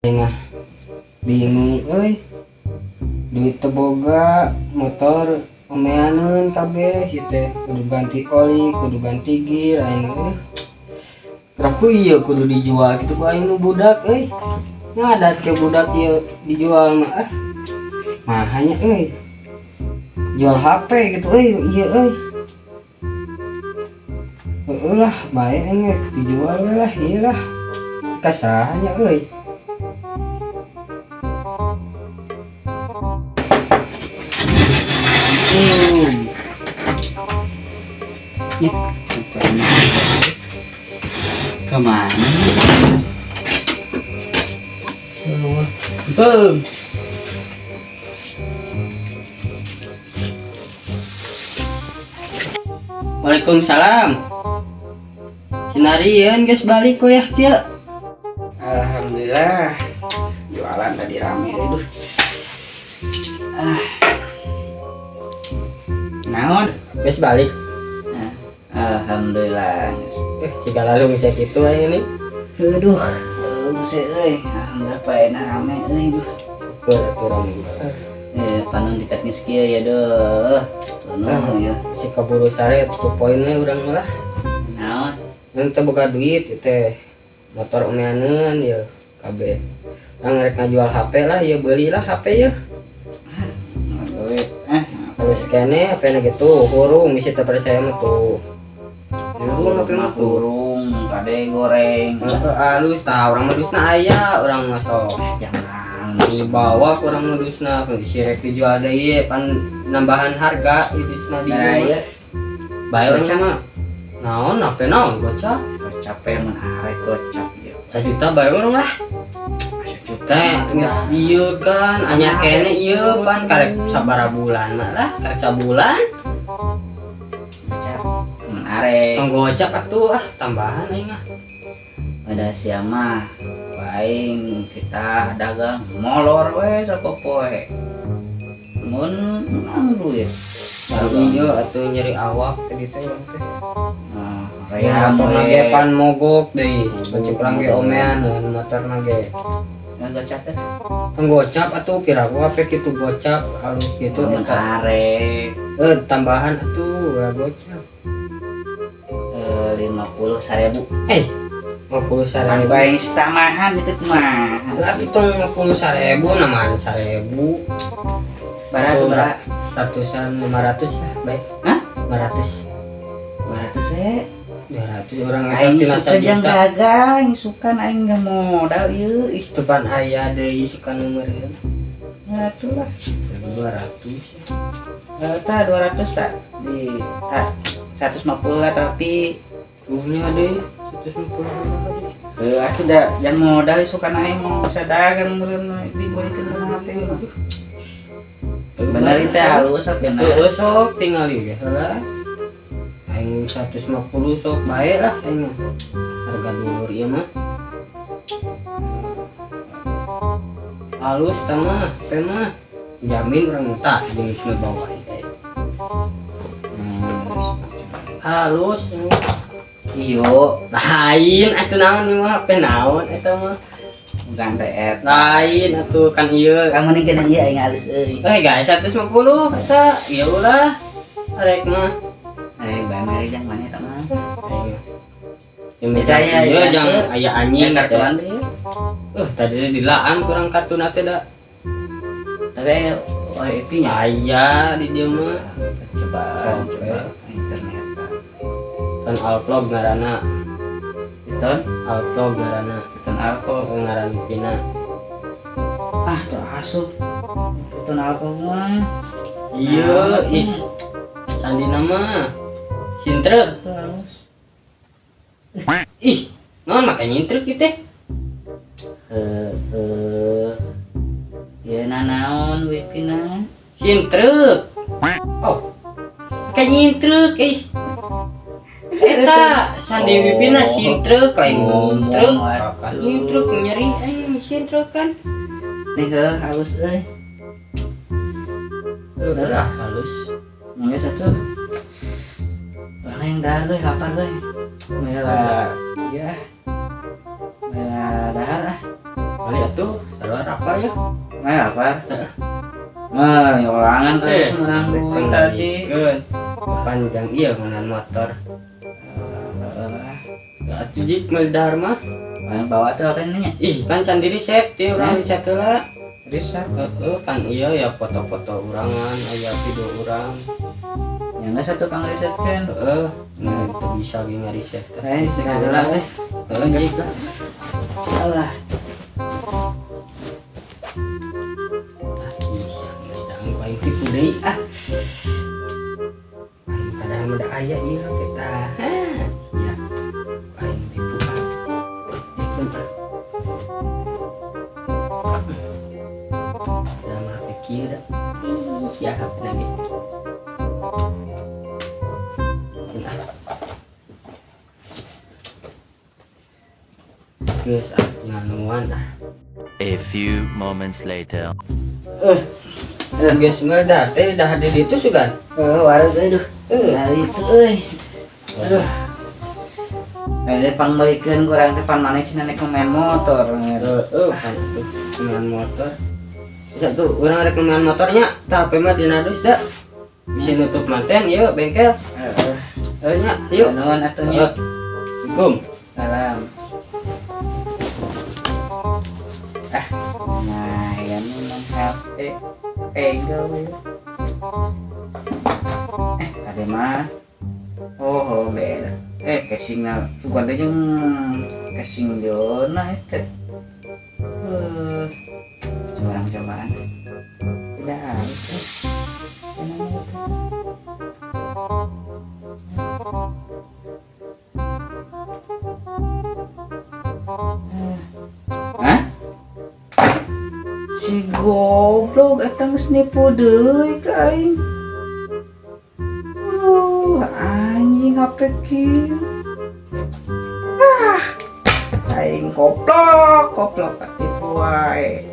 Tengah bingung euy, duit teu boga, motor omeaneun kabeh ieu teh, kudu ganti oli, kudu ganti gear aing, aduh. Raku ieu kudu dijual kitu ku aing nu budak euy. Ngadat ke budak ieu dijual mah ah. Mahanya euy. Jual HP gitu euy ieu euy. Heueuh lah, bae aing dijual we lah ieu lah. Ka saha nya euy. Ya, kemana? Boom. Waalaikumsalam. Sinarieun geus balik ku ya kieu. Alhamdulillah, jualan tadi rame, aduh. Ah. Naon? Geus balik. Nah, alhamdulillah. Jika lalu bisa kitu aing ini. Aduh, buset euy. Alhamdulillah paena rame euy, duh. Syukur atuh rame. Panon di teknis kieu ya duh. Tuh ya. Si kaburu sare tuh poin we urang mah lah. Naon? Nang teu boga duit ieu teh. Motor omeaneun ya kabeh. Urang rek ngajual HP lah ya, belilah HP ya. Duit. Ah, Halus kene HP na gitu, hurung bisa teu percaya mah tuh. Hurung HP mah tuh. Burung, kade goreng. Heeh, halus tah urang mah dusna aya, urang mah sok. Jangan dibawa ku urang mah dusna, si rek dijual deui pan nambahan harga ieu dusna di Nah, mah. iya. Bae urang mah. Naon HP naon gocap? Gocap yang menarik gocap ya. 1 juta bae urang lah. 1 juta. Teh geus ieu kan anyar kene ieu pan karek sabaraha bulan mah lah, karek sabulan. Gocap menarik. Tong gocap atuh ah, tambahan aing ah. Pada siapa? Aing kita dagang molor we sapopoe. Mun menang duit. Iya atuh nyeri awak tadi teh urang teh. Nah, Yang motor we. nage pan mogok deui, baju urang ge omean motor nage. Nah, gocap teh. Tong gocap atuh piraku HP kitu gocap halus gitu eta. Menarik. Tambahan atuh ulah gocap. 50.000. 50.000. Kan aing setamahan itu mah. Atuh tong 50.000 namaan 1.000. Barat Tuh, barat. Ratusan 500 lah, baik. Hah? 500. 200 eh. 200 orang eta Aing tina suka jang 1 juta. Dagang, suka aing nggak modal ieu. Ih, Itu pan aya deui suka numereun. Ya atuh lah. 200. Ta 200 tak di tak 150 lah tapi Punya deui 150 deui. Atuh da jang modal suka aing mau bisa dagang meureun dibelikeun kana HP. Bener itu halus apa na? Heeh sok tingali ge heula. Aing 150 sok bae lah aing mah. Harga dulur ieu mah. Halus tah mah, teh mah. Jamin urang tah jeung geus bawa ieu. Halus. Iyo, Lain atuh naon ieu mah HP naon eta mah. bukan teh eta. Lain atuh kan ieu. Kamu nih kena ieu aing halus euy. Guys 150 eta ieu ulah. Arek mah. Bae mere jang mana eta mah. Aing. Beda ya, Ieu ya. jang aya anjing Ya teh. kartuan deui. Tadi dilaan kurang kartuna teh da. Tapi OIP nya Aya di dieu mah. Coba Oke. coba internet. Ton Alvlog ngaranna. Iton, Alvlog ngaranna. Iton alkohol. Ngaran Pina. Ah, tuh asup. Iton alkohol mah. Iya, ih. Sandi nama. Sintrek. Halus. Ih, naon make nyintrek ieu teh? Heeh. Ya nanaon wipina. Sintrek. Oh. Make nyintrek ih. Eta sandi Oh. wipina sintrek lain nyintrek. Ngomong Kan atuh. nyintrek nyeri aing sintrek kan. Nih heuh halus euy. Udah lah halus. Geus atuh. Orang yang dahar euy, lapar euy. Mela ya. Mela dahar ah. Kali atuh, sarua lapar ya. Mana lapar? Nah, orangan terus menang duit tadi. Panjang iya menang motor. Atuh jik meuli dahar mah. Mana bawa tuh apa nya? Ih, kan can di reset ti urang reset heula. Reset. Heeh, kan iya ya foto-foto urangan, aya video urang. Yang satu pang reset kan. Heeh, nah itu bisa ge ngariset. Eh, heula teh. Heeh, jik lah. Alah. Ah, bisa meuli dahar paling tipu deui ah. Aing padahal mah da aya ieu kita. Hah, sia. Aing tipu ah. Tipu ah. Da mah HP kieu da. Ih, sia HP na ge. Ah. Geus ah nganuan ah. A few moments later. Geus mah dah teh dah di ditu sugan. Wareg aduh. Heeh. Dari itu euy. Aduh. Nah, ini pangbalikeun kurang teh pan maneh cenah nek main motor. Heeh, pan tuh main motor. Bisa tuh urang rek main motornya, tah HP mah dina dus da. Bisa nutup manten ieu bengkel. Heeh. Heuh nya, yuk. Nuhun atuh nya. Assalamualaikum. Salam. Ah, nah, ya memang HP ego ya. Ada mah. Oh, beda. Casingna sugan teh jeung casing diona eta. Curang cobaan. Tidak harus. Hah? Si goblok eta geus nipu deui ka aing. Anjing HP kieu. Ah, aing goblok, goblok katipu wae.